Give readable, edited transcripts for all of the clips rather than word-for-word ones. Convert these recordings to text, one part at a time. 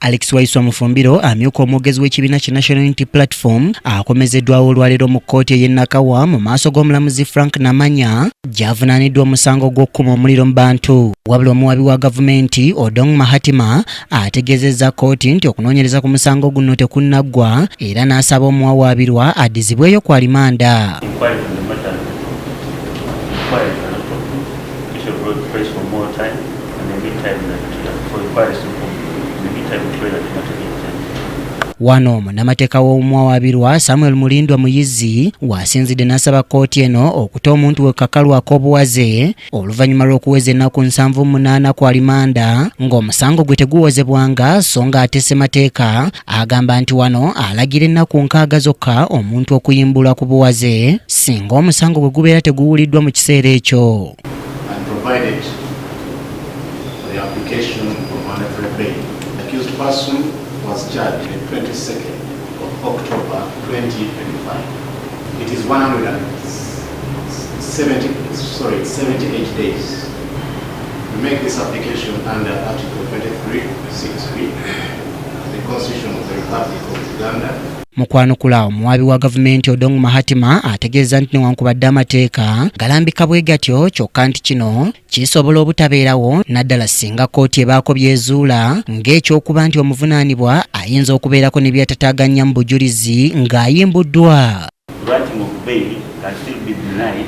Alex Waiswa Mufumbiro amyuka omwogezi w'ekibiina ki National Unity Platform akomezeddwawo olwaleero mu kkooti ey'e Nakawa mu maaso g'omulamuzi Frank Namanya gy'avunaaniddwa omusango gw'okukuma omuliro mu bantu. Wabula omuwabi wa gavumenti Odong Mahatima ategeezezza kkooti nti okunoonyereza ku musango guno tekunnaggwa era n'asaba omuwawaabirwa addizibweyo ku alimanda. Wano munnamateeka w'omuwawaabirwa Samuel Mulindwa Muyizzi w'asinzidde n'asaba kkooti eno okuta omuntu we kakalu ak'obuwaze oluvannyuma lw'okuweza ennaku 78 ku alimanda ng'omusango gwe teguwozebwanga so ng'ate ssemateeka agamba nti wano alagira ennaku 60 zokka omuntu okuyimbulwa ku buwaze singa omusango gwe gubeera teguwuliddwa mu kiseera ekyo. And provided for the application of mandatory bail. The accused person was charged on the 22nd of October 2025. It is 170, sorry, 78 days. We make this application under Article 23, 6b of the Constitution of the Republic of Uganda. Mu kwanukula, omuwaabi wa gavumenti Odong Mahatima ategeeza nti newankubadde amateeka galambika bwe gatyo, kyokka nti kino kisobola obutabeerawo naddala singa kkooti ebaako byezuula ng'ekyokuba nti omuvunaanibwa ayinza okubeerako ne byatataaganya mu bujulizi ng'ayimbuddwa. Granting of bail can still be denied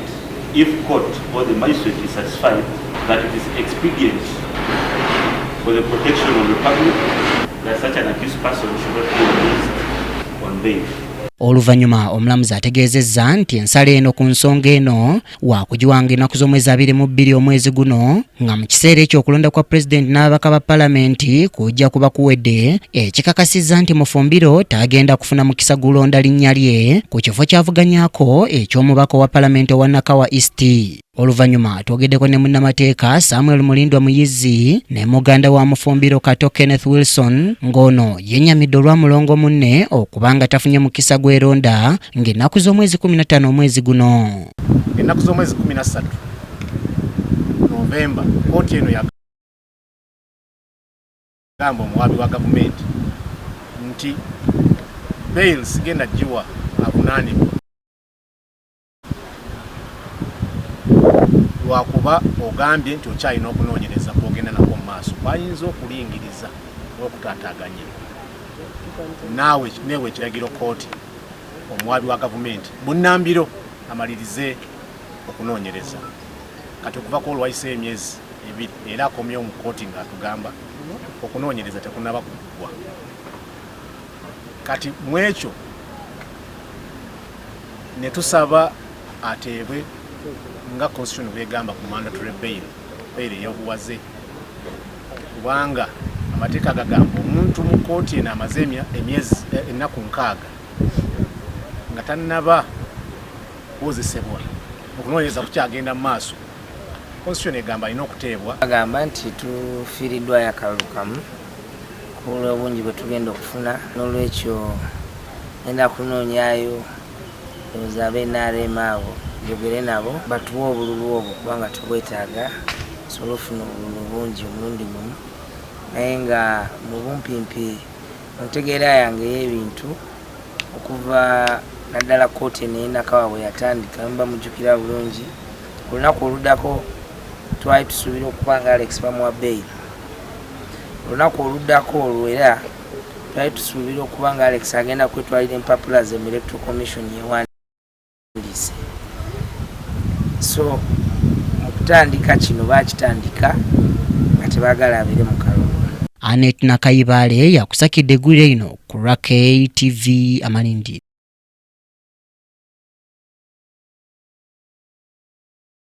if court or the magistrate is satisfied that it is expedient for the protection of the public that such an accused person should not be released on bail. Oluvannyuma omulamuzi ategeezezza nti ensala eno ku nsonga eno waakugiwanga ennaku z'omwezi 22 omwezi guno, nga mu kiseera ekyo okulonda kwa pulezidenti n'ababaka ba palamenti kujja kuba kuwedde, ekikakasizza nti Mufumbiro tagenda kufuna mukisa gulonda linnya lye ku kifo ky'avuganyako eky'omubaka wa palamenti owa Nakawa East. Oluvannyuma twogeddeko ne munnamateeka Samuel Mulindwa Muyizzi ne muganda wa Mufumbiro Kato Kenneth Wilson, ng'ono yennyamidde olwa mulongo munne okuba nga tafunye mukisa gweronda ng'ennaku z'omwezi 15 omwezi guno. Ennaku z'omwezi 13 Novemba, kkooti eno yagamba omuwaabi wa gavumenti nti bail sigenda giwa avunaanibwa lwakuba ogambye nti okyalina okunoonyereza kwogenda nako mu maaso kwayinza okulingiriza n'okutaataaganya. Naawe neewa ekiragiro kkooti omuwaabi wa gavumenti bunnambiro amalirize okunoonyereza. Kati okuva ku olwayise emyezi 2 era akomyewo mu kkooti ng'atugamba okunoonyereza tekunaba kuggwa. Kati mu ekyo ne tusaba ateebwe nga constitution bwegamba ku mandatory bail, bail ey'obuwaze, kubanga amateeka gagamba omuntu mu kkooti eno amaze emyezi ennaku 60 nga tannaba kuwozesebwa, okunoonyereza kukyagenda mu maaso, constitution egamba alina okuteebwa. Agamba nti tufiiriddwayo akalulu kamu ku lw'obungi bwe tugenda okufuna, n'olwekyo ngenda kunoonyaayo ndowooza ab'e NRM abo njogere nabo batuwe obululu obwo kubanga tubwetaaga tusobole okufuna obululu bungi omulundi gumu. Naye nga mu bumpimpi mu ntegeera yange ey'ebintu, okuva naddala kkooti eno ey'e Nakawa bwe yatandika, muba mujjukira bulungi olunaku oluddako twali tusuubira okuba nga Alex bamuwa bail. Olunaku oluddako olwo era twali tusuubira okuba nga Alex agenda kwetwalira empapula ze mu Electoral Commission yewandiise. So mu kutandika kino baakitandika nga tebaagala abeere mu kalulu. Anet Nakayibaale yakusakidde eggulire lino ku Rakey TV Amalindire.